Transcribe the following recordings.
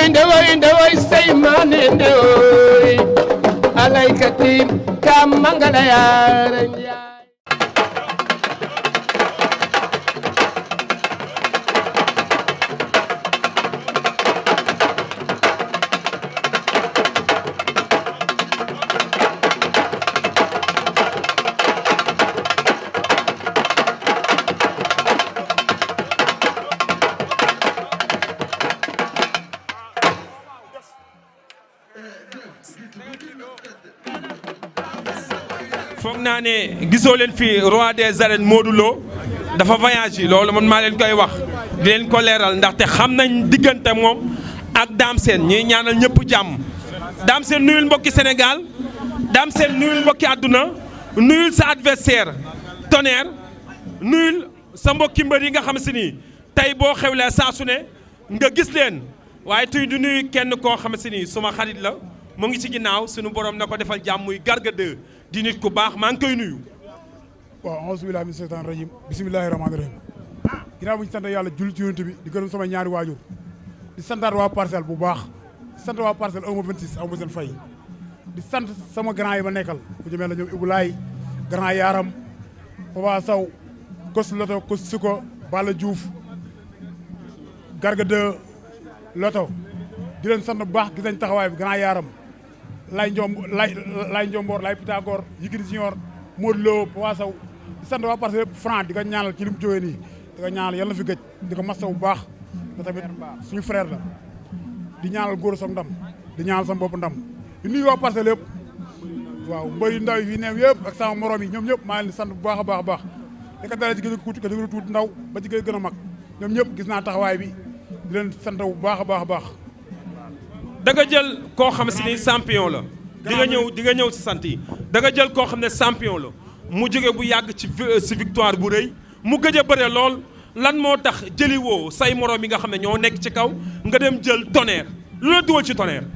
ndewoy seymane ndewoy alaykati kam mangala yaara njaay foog naa ne gisoo leen fi roi des arènes Modou Lo dafa voyage yi loolu man maa leen koy wax di leen ko leeral ndaxte xam nañ diggante moom ak Dame Sène ñuy ñaanal ñëpp jàmm Dame Sène nuyul mbokki Sénégal Dame Sène nuyul mbokki àdduna nuyul sa adversaire Tonnerre nuyul sa mbokki mbër yi nga xam si ni tey boo xewlee saa su ne nga gis leen waaye tuy du nuyu kenn koo xam si ni suma xarit la mu ngi ci ginnaaw suñu borom na ko defal jàmm muy Garga 2 di nit ku baax maa ngi koy nuyu. waaw auzu billaahi mina seytaani rajiim bismillaahi rahmaani rahiim ginnaaw bu ñu sant yàlla julli ci yonent bi di gërëm sama ñaari waajur di santaat waa Parcelles bu baax di sant waa Parcelles aw ma 26 aw ma seen fay di sant sama grand yi ma nekkal ku jëmee la ñoom Ibou Laye grand Yaram Papa Sow Kos Loto Kos Suko Balla Diouf Garga 2 Loto di leen sant bu baax gis nañ taxawaay bi grand Yaram lay Njomboor lay Pythagore Yigiri Junior Modou Lo Papa Sow di sant waa Parcelles yëpp franc di ko ñaanal ci li mu jógee nii di ko ñaanal yàlla na fi gëj di ko massa bu baax te tamit suñu frère la di ñaanal góor soog ndam di ñaanal sama bopp ndam di nuyu waa Parcelles yëpp waaw mbëri ndaw yi fi neew yëpp ak sama morom yi ñoom ñëpp maa leen di sant bu baax a baax a baax di ko dalee ci gën a tuuti ko déglu tuuti ndaw ba ci gën a mag ñoom ñëpp gis naa taxawaay bi di leen sant bu baax a baax a baax da nga jël koo xam si ni champion la di nga ñëw si sant yi da nga jël koo xam ne champion la mu jóge bu yàgg ci victoire bu rëy mu gëj a bëre lool lan moo tax jëliwoo say morom yi nga xam ne ñoo nekk ci kaw nga dem jël Tonnerre lu la dugal ci Tonnerre.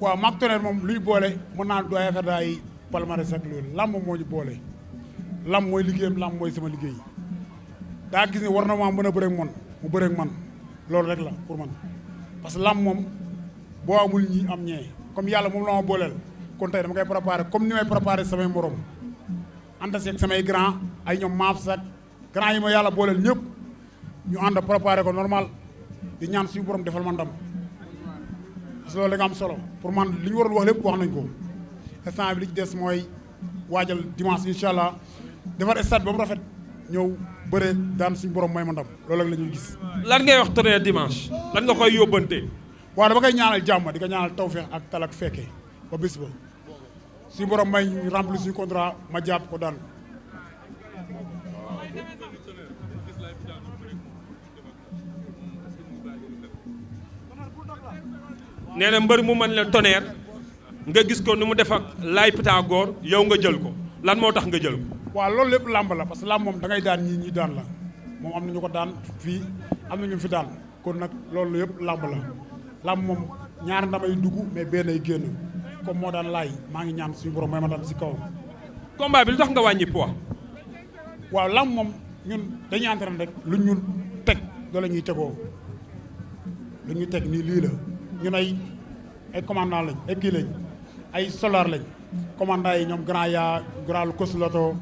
waaw maag Tonnerre moom luy boole mën naa doy affaire daay palmarès ak loolu lamb moo ñu boole lamb mooy liggéeyam lamb mooy sama liggéey daa gis ne war na maa mën a bëre ak man mu bëre ak man loolu rek la pour man parce que lamb moom boo amul ñi am ñee comme yàlla moom la ma booleel kon tey dama koy préparé comme ni may préparé samay morom ànd seeg samay grand ay ñoom maaf sax grand yi ma yàlla booleel ñëpp ñu ànd préparé ko normal di ñaan suñu borom defal ma ndam parce que loolu da nga am solo pour man li ñu waroon wax lépp wax nañ ko instant bi li ci des mooy waajal dimanche incha allah defar stade ba mu rafet ñëw bëre daan suñu borom may ma ndam loolu la ñuy gis. lan ngay wax Tonnerre dimanche lan nga koy yóbbante. waaw dama koy ñaanal jàmm di ko ñaanal tawfeex ak tal ak fekke ba bis ba suñu borom may ñu remplir suñu contrat ma jàpp ko daan. nee na mbër mu mën la Tonnerre nga gis ko nu mu def ak lay Pythagore yow nga jël ko lan moo tax nga jël ko. waaw loolu lépp làmb la parce que làmb moom da ngay daan ñi daan la moom am na ñu ko daan fii am na ñu fi daan kon nag loolu yëpp làmb la làmb moom ñaari ndamay dugg mais benn ay génn comme moo daan laay maa ngi ñaan suñu borom may ma daan si kawam. combat bi lu tax nga wàññi poids. waaw làmb moom ñun dañuy entraîné rek lu ñu teg doo la ñuy tegoo lu ñuy teg nii lii la ñun ay commandant lañ ay kii lañ ay solar lañ commandant yi ñoom grand yaa grand lu Kos Loto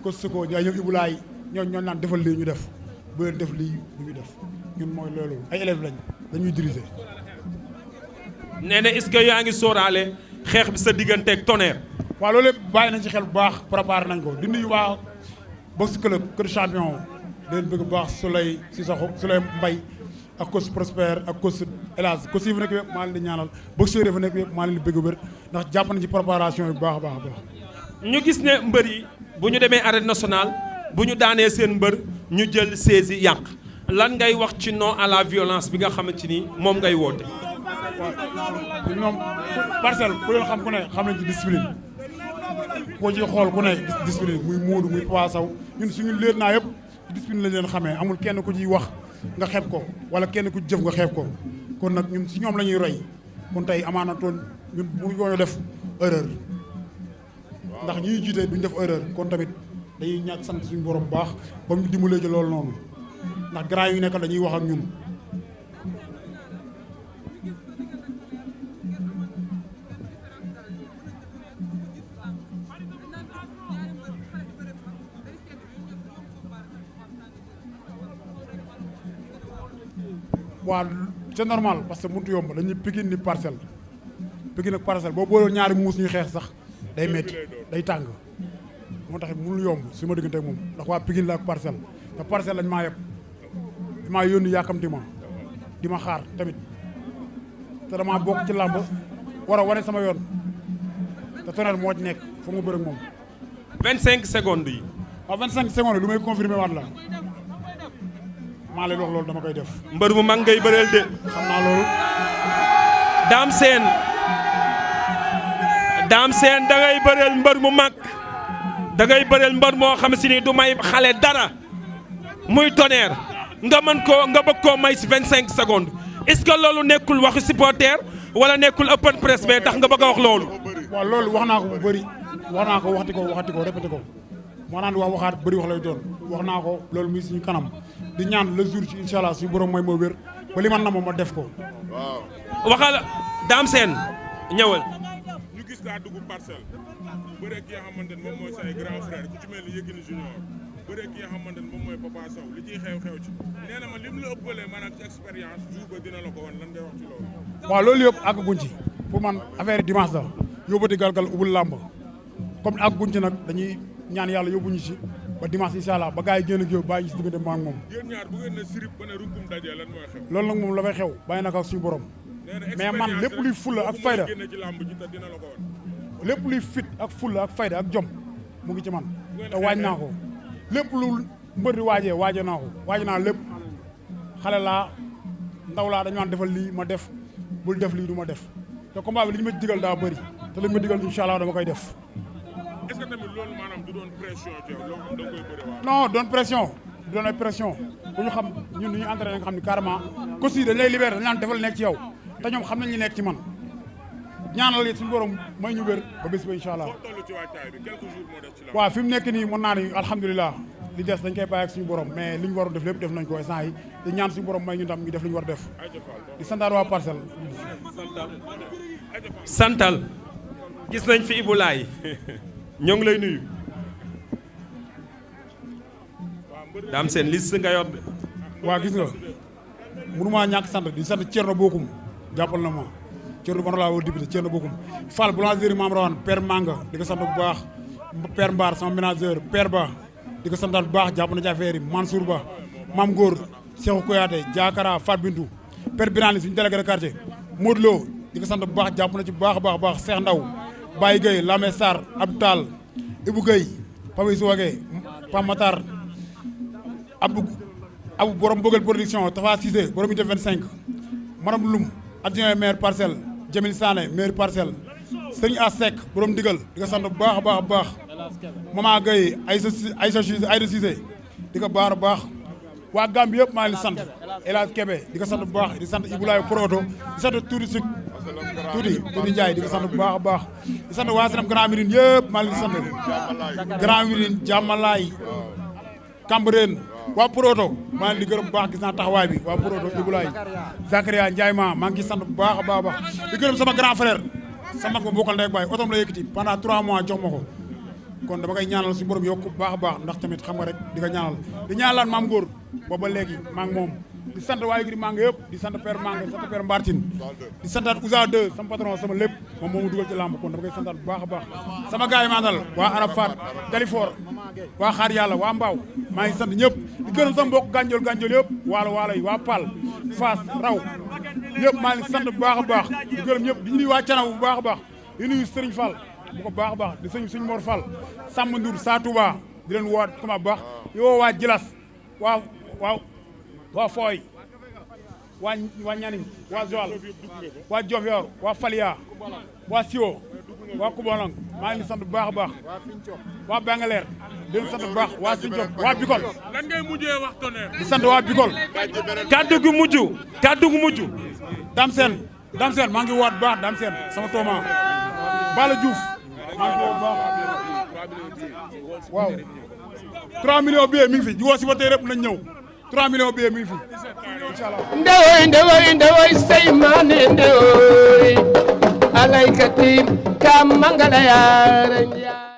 Kos Suko ñoom Ibou Laye ñoo naan defal lii ñu def bu leen def lii du ñu def ñun mooy loolu ay élèves lañ dañuy diriger. nee na est-ce que yaa ngi sóoraale xeex bi sa digganteeg Tonnerre. waaw loolu yëpp bàyyi nañ ci xel bu baax préparé nañ ko di nuyu waa boxe club kër champion di leen bëgg bu baax Souley Souley Mbaye ak Kos Prosper ak Kos Elas Kos yi fa nekk yëpp maa leen di ñaanal boxeur yi fa nekk yëpp maa leen di bëgg wér ndax jàpp nañ ci préparation yi bu baax a baax a baax. ñu gis ne mbër yi bu ñu demee arène nationale bu ñu daanee seen mbër ñu jël saisi yàq lan ngay wax ci non à la violence bi nga xamante ni moom ngay woote. waaw ñoom Parcelles ku leen xam ku ne xam nañ ci discipline koo ci xool ku ne discipline muy Modou muy Papa Sow ñun suñu leen naa yëpp discipline lañ leen xamee amul kenn ku ciy wax nga xeeb ko wala kenn ku jëf nga xeeb ko kon nag ñun si ñoom la ñuy roy kon tey amaana toon ñun bu ñu def erreur ndax ñuy jiite duñ def erreur kon tamit dañuy ñàkk sant suñu borom bu baax ba mu dimbalee ci loolu noonu ndax grand yu nekk dañuy wax ak ñun waaw c'est normal parce que mënut yomb dañuy Pikine ni Parcelles Pikine ak Parcelles boo booloon ñaari muus ñuy xeex sax day metti day tàng moo tax mënul yomb su ma diggante ak moom ndax waa Pikine la ak Parcelles te Parcelles lañ maa yeb damaa yónni yàkkamti ma di ma xaar tamit te damaa bokk ci làmb war a wane sama yoon te Tonnerre moo ci nekk fa mu bëre ak moom. 25 secondes yi. waaw 25 secondes lu may confirmer waat la maa leen wax loolu dama koy def. mbër mu mag ngay bëreel de. xam naa loolu. Dame Sène da ngay bëreel mbër mu mag da ngay bëreel mbër moo xam si ni du may xale dara muy Tonnerre nga mën koo nga bëgg koo may si 25 secondes est-ce que loolu nekkul waxu supporter wala nekkul open press mais tax nga bëgg a wax loolu. waaw loolu wax naa ko bu bëri wax naa ko waxati ko répété ko moo naan wax waxaat bëri wax lay doon wax naa ko loolu muy suñu kanam di ñaan le jour ci incha allah suñu borom mooy moo wér ba li man na moom ma def ko. waaw waxal Dame Sène ñëwal. ñu gis laa dugg Parcelles bëre ki nga xamante ne moom mooy say grand frère ku ci mel ni Yékini Junior bëre ki nga xamante ne moom mooy Papa Sow li ciy xew ci nee na ma lim la ëppalee maanaam ci expérience jour ba dina la ko wan lan ngay wax ci loolu. waaw loolu yëpp àgguñ ci pour man affaire dimanche la yóbbati galgal ubul làmb comme àgguñ ci nag dañuy ñaan yàlla yóbbuñu ci ba dimanche incha allah ba gars yi génn ak yow bàyyi ci diggante ma ak moom. yéen ñaar bu ngeen ne sirip ba ne rukum dajee lan mooy xew. loolu nag moom la fay xew bàyyi na ko ak suñu borom mais man lépp luy fulla ak fayda lépp luy fit ak fulla ak fayda ak jom mu ngi ci man te waaj naa ko lépp lu mbër di waaje naa ko waaje naa lépp xale laa ndaw laa dañu naan defal lii ma def bul def lii du ma def te combat bi li ñu ma digal daa bëri te li ñu ma digal incha allah dama koy def. est-ce que tamit loolu maanaam du doon pression ci yow loo xam da nga koy bëri waaw. non doon pression du doon ay pression bu ñu xam ñun ni ñu entraîné nga xam ni carrément aussi dañ lay libéré dañ naan defal nekk ci yow te ñoom xam nañ li nekk ci man ñaanal suñu borom may ñu wér ba bés ba incha allah. foo toll ci waajtaay bi quelques jours moo des ci la. waaw fi mu nekk nii mën naa ni alhamdulilah li des dañ koy bàyyi ak suñu borom mais li ñu waroon def lépp def nañ ko instant yi di ñaan suñu borom may ñu ndam ñu def li ñu war a def di santaat waa Parcelles. santal gis nañ fi Ibou Laye ñoo ngi lay nuyu. Dame Sène liste nga yor de. waaw gis nga mënumaa ñàkk sant di sant Thierno Bokum jàppal na ma Thierno Bano laa woo député Thierno Bokum Fall boulangerie Mame Rawane Père Manga di ko sant bu baax Père Mbar sama ménageur Père Ba di ko santaat bu baax jàpp na ci affaire yi Mansour Ba Mame Góor Cheikhou Koyaté Diakara Fat Bintou Père Birane suñu délégué de quartier Modou Lo di ko sant bu baax jàpp na ci bu baax a baax Cheikh Ndaw Baye Gueye Lamé Sarr Abdou Tall Ibou Gueye Pape Souwage Pam Matar Abou borom bëggal production Tafa Cissé borom unité 25 Maram Loum adjoint maire Parcelles Jamil Sané maire Parcelles Serigne Asek borom digal di ko sant bu baax a baax Mama Gueye Aïssa Cissé di ko baax a baax waa Gambie yëpp maa ngi leen di sant El Hadj Kébé di ko sant bu baax di sant Ibou Laye Proto di sant tuuti Ndiaye di ko sant bu baax a baax di sant waa Sénégal Grand Médine yëpp maa ngi leen di sant Grand Médine Diamalaye Cambérène waa Proto maa ngi di gërëm bu baax gis naa taxawaay bi waa Proto Ibou Laye Zakaria Ndiaye maa ngi sant bu baax a baax di gërëm sama grand frère sama mag ma bokkal ndey ak baay otom la yëkkati pendant 3 mois jox ma ko kon dama koy ñaanal suñu borom yokku bu baax a baax ndax tamit xam nga rek di ko ñaanal di ñaanal Maam Góor booba léegi maa ngi moom di sant waa Yigri Manga yëpp di sant Père Manga sant Père Mbartine di santaat Ousa 2 sama patron sama lépp moom moo ma dugal ci làmb kon dama koy santaat bu baax a baax sama gars yi maa dal waa Arafat Dalifor waa Xaar Yàlla waa Mbaaw maa ngi sant ñëpp di gërëm sama mbokk gànjol yëpp waalo yi waa Pal Fass Raw ñëpp maa ngi sant bu baax a baax di gërëm ñëpp di nuyu waa Canaw bu baax a baax di nuyu Serigne Fall bu ko baax a baax di sëñ Mor Fall Samba Ndour Sa Touba di leen woo comment baax yow waa Jilas waa Fooy waa Ñaning waa Joal waa Diofior waa Falia waa Sio waa Kubolong maa ngi sant bu baax a baax waa Bangaleer di leen sant bu baax waa Sinthiou waa Bikol lan ngay mujjee wax Tonnerre. di sant waa Bikol. kaddu gu mujj. Dame Sène maa ngi waat bu baax Dame Sène sama tooma Bala Diouf maa ngi woo bu baax waaw 3 millions billets mi ngi fi woo si ba tey rek nañ ñëw 3 millions billets mi ngi fi incha allah. ndewoy say manende oy alaykati kam mangala yaran ya